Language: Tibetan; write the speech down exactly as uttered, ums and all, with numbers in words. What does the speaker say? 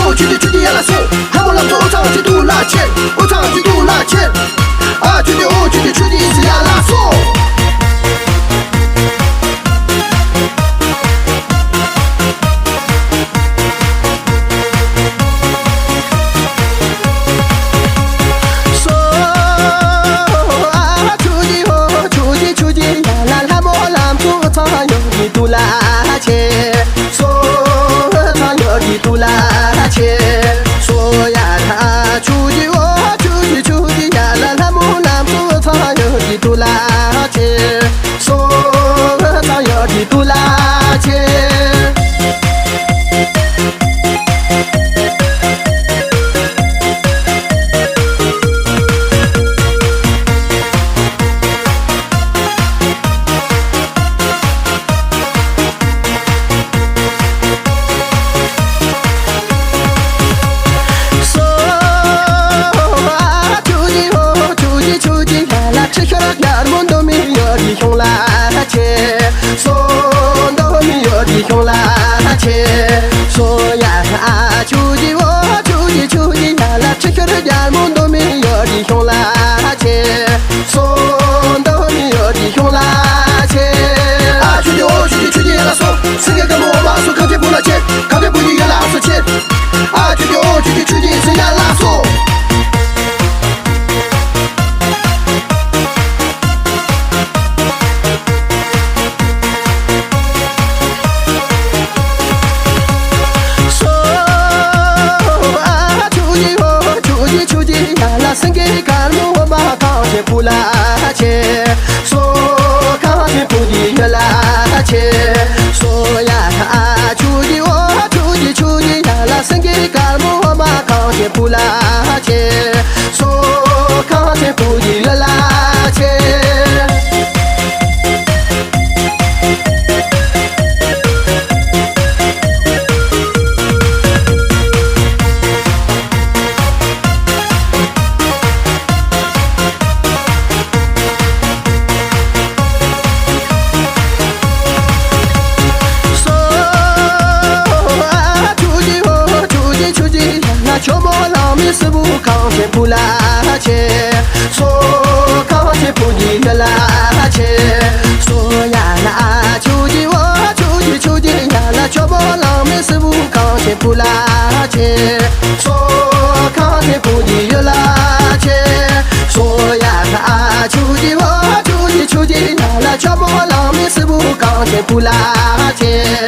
ཆོས་ཀྱི་ཆོས་ཀྱི་ཡར་ལ་སོང་། ལྷ་མོ་ལྷ་མོ་ཚོ་འོ་ཚང་ཆོས་དུ་ལ་ཁྱེར། འོ་ཚང་ཆོས་དུ་ལ་ཁྱེར། ཨ་ཆོས་ཀྱི་འོ་ཆོས་ཀྱི་ཆོས་ཀྱི་ཡར་ལ་སོང་། སོ་ཨ་ཆོས་ཀྱི་འོ་ཆོས་ཀྱི་ཆོས་ཀྱི་ཡར་ལ་ལྷ་མོ་ལྷ་མོ་ཚོ་འོ་ཚང་ཡོང་གི་དུ་ལ་ཁྱེར། སོ་ཚང་ཡོད་ཀྱི་དུ་ལ་ཆེ། སོ་ཡ་ཐ་ཆུ་ཀྱི་འོ་ཆུ་ཀྱི་ཆུ་ཀྱི་ཡ་ལ་ལྷ་མོ་ལྷ་མོ་ཚང་ཡོད་ཀྱི་དུ་ལ་ཆེ། སོ་ཚང་ཡོད་ཀྱི་དུ་ལ་ཆེ། སོ་ཨ་ཆུ་ཀྱི་འོ་ཆུ་ཀྱི་ཆུ་ཀྱི་ཡ་ལ་ཁྲི་ཤོར་ཡར་མོ་འདོ་མི་ཡོད་ཀྱི་ཤོང་ལ་ཆེ། སོ་འདོ་མི་ཡོད་ཀྱི་ཤོང་ལ་ཆེ། སོ་ཡ་ཨ་ཆུ་ཀྱི་འོ་ཆུ་ཀྱི་ཆུ་ཀྱི་ཡ་ལ་ཁྲི་ཤོར་ཡར་མོ་འདོ་མི་ཡོད་ཀྱི་ཤོང་ལ་ཆེ། སོ་འདོ་མི་ཡོད་ཀྱི་ཤོང་ལ་ཆེ། ཨ་ཆུ་ཀྱི་འོ་ཆུ་ཀྱི་ཆུ་ཀྱི་ཡ་ལ་སོ། སེང་གེ་དཀར་མོ་འོ་མ་སོ་ཁ་ཆེ་བུ་ལ་ཆེ། ཁ་ཆེ་བུ་ཡི་ཡ་ལ་སོ་ཆེ། ཨ་ཆུ་ཀྱི་འོ་ཆུ་ཀྱི་ཆུ་ཀྱི་སེ་ཡ་ལ་སོ། སོ་ཨ་ཆུ་ཀྱི་འོ་ཆུ་ཀྱི་ཆུ་ཀྱི་ཡ་ལ་སེང་གེ་དཀར་མོ་འོ་མ་ཁ་ཆེ་བུ་ལ་ཆེ། སོ་ཁ་ཆེ་བུ་ཡི་ཡ་ལ་ཆེ། སོ་ཡ་ཨ་ཆུ་ཀྱི་འོ་ཆུ་ཀྱི་ཆུ་ཀྱི་ཡ་ལ་སེང་གེ་དཀར་མོ་འོ་མ་ཁ་ཆེ་བུ་ལ་ཆེ། སོ་ཁ་ཆེ་བུ་ཡི་ཡ་ལ་ཆེ། སོ་ཨ་ཆུ་ཀྱི་འོ་ཆུ་ཀྱི་ཆུ་ཀྱི་ཡ་ལ་ཇོ་མོ་གླང་མའི་སྲིན་པོ་ཁ་ཆེ་བུ་ལ་ཆེ། སོ་ཁ་ཆེ་བུ་ཡི་ཡ་ལ་ཆེ། སོ་ཡ་ལ་ཨ་ཆུ་ཀྱི་འོ་ཆུ་ཀྱི་ཆུ་ཀྱི་ཡ་ལ་ཇོ་མོ་གླང་མའི་སྲིན་པོ་ཁ་ཆེ་བུ་ལ་ཆེ། སོ་ཁ་ཆེ་བུ་ཡི་ཡ་ལ་ཆེ། སོ་ཡ་ལ་ཨ་ཆུ་ཀྱི་འོ་ཆུ་ཀྱི་ཆུ་ཀྱི་ཡ་ལ་ཇོ་མོ་གླང་མའི་སྲིན་པོ་ཁ་ཆེ་བུ་ལ་ཆེ།